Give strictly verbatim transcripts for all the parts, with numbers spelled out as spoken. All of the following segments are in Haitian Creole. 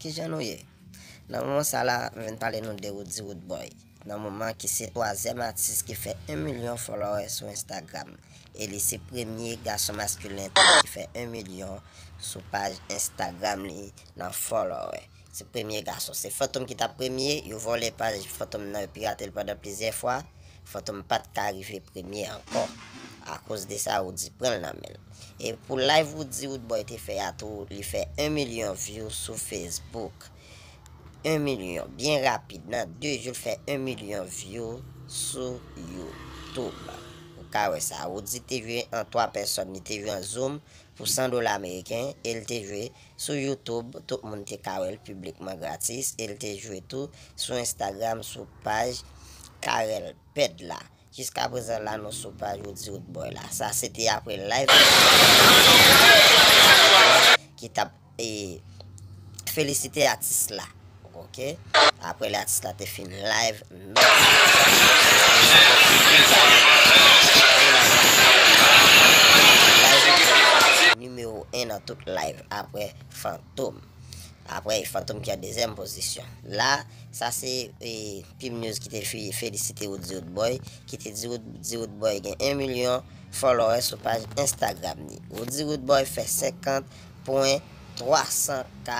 Kijan nou ye? Nan moman sa la, m vin pale nou de Roody Roodboy. Nan moman ki se twazyèm atis ki fè en milyon followers sou Instagram. E li se premye gason maskilen ki fè en milyon sou paj Instagram li nan follower. Se premye gason. Se Fantom ki t ap premye, yo vòlè paj Fantom nan, yo pirate l pandan plizyè fwa. Fantom pa t ka rive premye ankò. Akoz de sa, Roody pran l nan men l. E pou live Roody Roodboy te fè a tou, li fè en milyon view sou Facebook. En milyon, byen rapid, nan de jou l fè en milyon view sou YouTube. Ou ka wè sa, Roody te jwe an twa pèsòn, li te jwe an Zoom pou san dola ameriken, e l te jwe sou YouTube, tout moun te ka wè l piblikman gratis, e l te jwe tou sou Instagram, sou paj Carel Ped la. Jiska prezan la, nou sou paj Roody Roodboy la. Sa se te apre live ki t ap, e, felisite atis la. Ok? Apre lè atis la te fin live, men nimewo en nan tout live apre Fantom. Apre, e Fantom ki an dezyèm pozisyon. La, sa se, e, Pim News ki te fe-, felisite Roody Roodboy, ki te di Roody Roodboy gen en milyon followers sou paj Instagram li. Roody Roodboy fè senkant pwen twa san K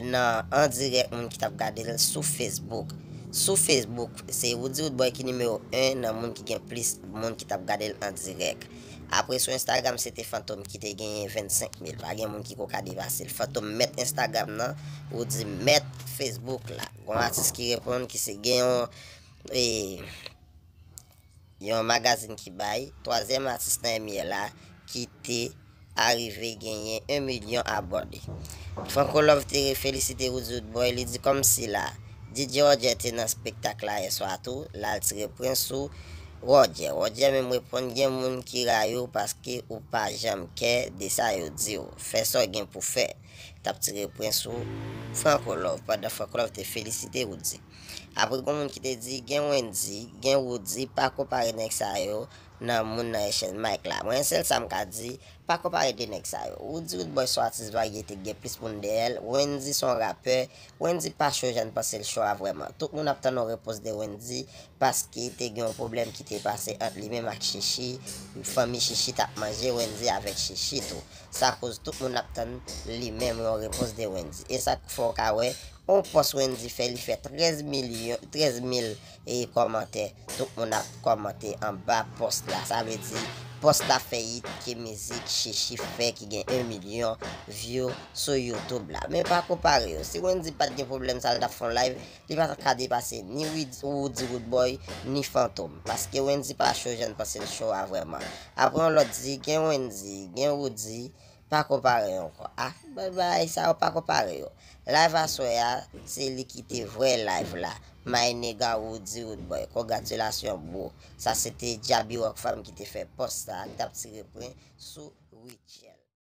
nan an dirèk moun ki t ap gade l sou Facebook. Sou Facebook, se Roody Roodboy ki nimewo en nan moun ki gen plis moun ki t ap gade l an dirèk. Apre, sou Instagram, se te Fantom ki te genyen vennsenk mil. Pa gen moun ki ko ka depase l. Fantom mèt Instagram nan, Roody mèt Facebook la. Gon atis ki reponn ki se gen yon, e, yon magazin ki bay, twazyèm atis nan M I A la, ki te arive genyen en milyon abòne. Franco Love te felisite Roody Roodboy, li di kòmsi la, D J Roger te nan spektak la yèswa tou, l al tire pwen sou Roger. Roger menm reponn, gen moun ki rayi w paske ou pa janm kè de sa yo di w. Fè sa w gen pou fè. T ap tire pwen sou Franco Love, pandan Franco Love te felisite Roody. Apre, gon moun ki te di, gen Wendy, gen Roody, pa konpare nèg sa yo nan moun nan echèl Mike la. Mwen, sèl sa m ka di, pa konpare de nèg sa yo. Roody Roodboy se yon atis varyete ki gen plis moun dèyè l. Wendy se yon rapè. Wendy pa cho jan n panse l cho a vrèman. Tout moun ap tann yon repons de Wendy paske te gen yon pwoblèm ki te pase ant li menm ak Chichi. Fanmi Chichi t ap manje Wendy avèk Chichi tou. Sa koz tout moun ap tann li menm yon repons de Wendy. E sa k fè w ka wè yon pòs Wendy fè, li fè trèz milyon, trèz mil e kòmantè. Tout moun ap kòmante anba pòs la. Sa vle di, pòs la fè it ke mizik Chichi fè ki gen en milyon view sou YouTube la. Men pa konpare yo. Si Wendy pa t gen pwoblèm sa, l t ap fè yon live, li pa t ka depase ni Wid-, Roody Roodboy, ni Fantom. Paske Wendy pa cho jan n panse l cho a vrèman. Apre yon lòt di, gen Wendy, gen Roody, pa konpare yo ankò. Ah, bay bagay sa yo pa konpare yo. Live aswè a, se li ki te vrè live la. My nigga Roody Roodboy. Congratulations, bro. Sa se te Djaby Rockfam ki te fè pòs sa, ki t ap tire pwen sou Rutshelle.